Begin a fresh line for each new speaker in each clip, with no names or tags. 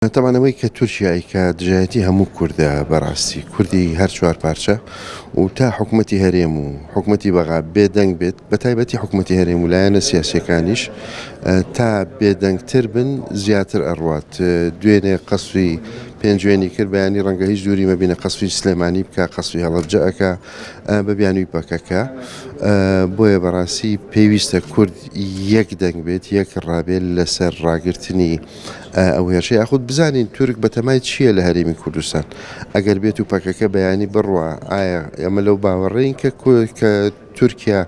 تەبعەن ئەوەی کە تورکیا ئەیکا دژایەتی هەموو کوردە بەڕاستی کوردی هەر چوار پارچە و تا حکومەتی هەرێم و حکومەتی بەغا بێدەنگ بێت بە تایبەتی حکومەتی هەرێم و لایەنە سیاسیەکانیش تا بێدەنگتر بن زیاتر ئەڕوات دوێنێ قەسفی پێنجوێنی کرد بەیانی ڕەنگە هیچ دووری مەبینە قەسفی سلێمانی بکە قەسفی هەڵەبجە ئەکا بە بیانووی پەکەکە بۆیە بەڕاستی پێویستە کورد یەک دەنگ بێت یەک ڕابێت لەسەر ڕاگرتنی ئەو هێرشە یاخود بزانین تورک بەتەمای چییە لە هەرێمی کوردستان ئەگەر بێت و پەکەکە بەیانی بڕوا ئایا ئێمە لەو باوەڕین کە کە تورکیا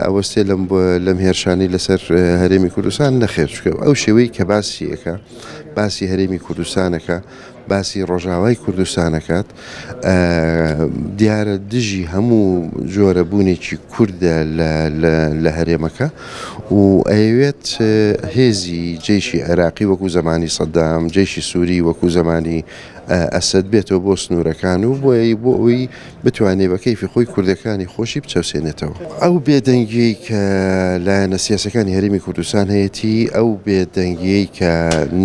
ئەوەستێ لەم لەم هێرشانەی لەسەر هەرێمی کوردستان نەخێر چکە ئەو شێوەی کە باسی ئەکا باسی هەرێمی کوردستانەکە باسی ڕۆژاوای کوردستان ئەکات دیارە دژی هەموو جۆرە بوونێکی کوردە لە هەرێمەکە و ئەیەوێت هێزی جەیشی عێراقی وەکو زەمانی سەدام جەیشی سووری وەکو زەمانی ئەسەد بێتەوە بۆ سنوورەکان و بۆیە بۆ ئەوەی بتوانێت بە کەیفی خۆی کوردەکانی خۆشی بچەوسێنێتەوە. ئەو بێدەنگیەی کە لایەنە سیاسەکانی هەرێمی کوردستان هەیەتی، ئەو بێدەنگیەی کە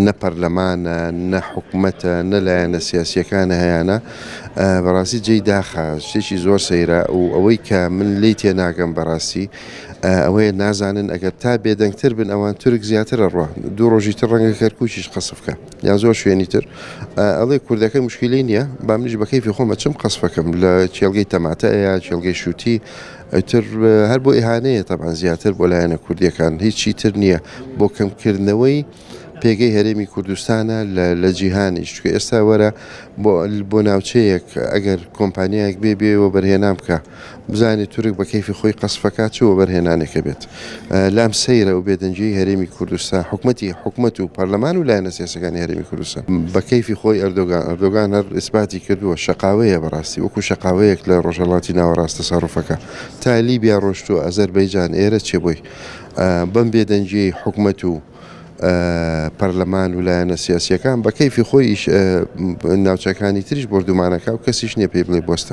نە پەرلەمانە، نە حکومەتە، نە لایەنە سیاسیەکانە هەیانە، بەڕاستی جێی داخە، شتێکی زۆر سەیرە و ئەوەی کە من لێی تێناگەم بەڕاستی ئەوەیە نازانن ئەگەر تا بێدەنگتر بن ئەوان تورک زیاتر ئەڕوا، دوو ڕۆژی تر ڕەنگە کەرکوکیش قەسف کا. یان زۆر شوێنی تر ئەڵێ کوردەکە مشکیلەی نییە با منیش بە کەیفی خۆم ئەچم قەسفەکەم لە کێڵگەی تەماتە یا کێڵگەی شووتی ئیتر هەر بۆ ئیهانەیە تەبعەن زیاتر بۆ لایەنە کوردیەکان هیچی تر نییە بۆ کەمکردنەوەی پێگەی هەرێمی کوردستانە لە جیهانیش چونکە ئێستا وەرە بۆ ناوچەیەک ئەگەر کۆمپانیایەک بێ بێ وەبەرهێنان بکە بزانێت تورک بە کەیفی خۆی قەسفەکات چ وەبەرهێنانێکە بێت لام سەیرە و بێدەنگیی هەرێمی کوردستان حکومەتی حکومەت و پەرلەمان و لایەنە سیاسەکانی هەرێمی کوردستان بە کەیفی خۆی ئەردۆگان ئەردۆگان هەر ئیسپاتی کردووە شەقاوەیە بەڕاستی وەکو شەقاوەیەک لە ڕۆژهەڵاتی ناوەڕاست تەسەڕوفەکە تا لیبیا ڕۆشتووە ئەزەربەیجان ئێرە چێ بۆی بەم بێدەنگیی حکومەت و پەرلەمان و لایەنە سیاسیەکان بە کەیفی خۆی ناوچەکانی تریش بۆردومانەکە و کەسیش نییە پێی بڵێ بوەستە.